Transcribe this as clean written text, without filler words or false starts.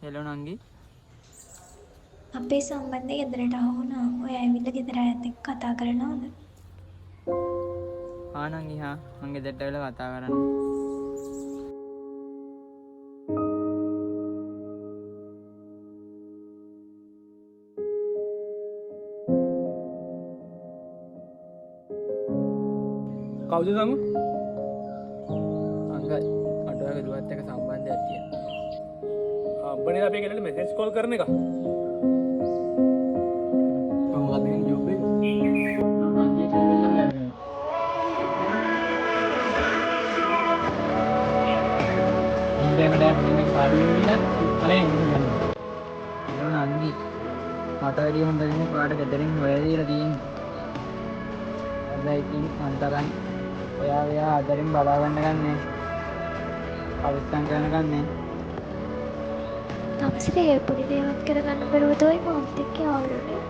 Hello නංගි. අපේ සම්බන්ධය ගෙදරට අහු වුණා. ඔය ඇවිල්ලා ගෙදර අයත් එක්ක කතා කරනවද? හා නංගි, හා මං ගෙදරට ඇවිල්ලා කතා කරන්න. කවුද සමු? අංකල්, මට ඔයාගේ දුවත් එක්ක සම්බන්ධයක් තියෙනවා. අබ්බනේ අපේ ගෙදරට මෙසේජ් කෝල් කරන එක. මොකද්ද කියන්නේ ජොබ් එක? නංගි, මට වැඩිය හොඳ කෙනෙක් ඔයාට ගෙදරින් හොයලා දීලා තියෙන්නේ. හැබැයි ඉතින් මං තරම් ඔයා එයා ආදරෙන් බලා ගන්න ගන්නේ. පරිස්සම් කරන ගන්නේ. තමසිර ඒ පොඩි දේවත් කරගන්න බැරුව තමයි මාත් එක්ක යාළුවනේ.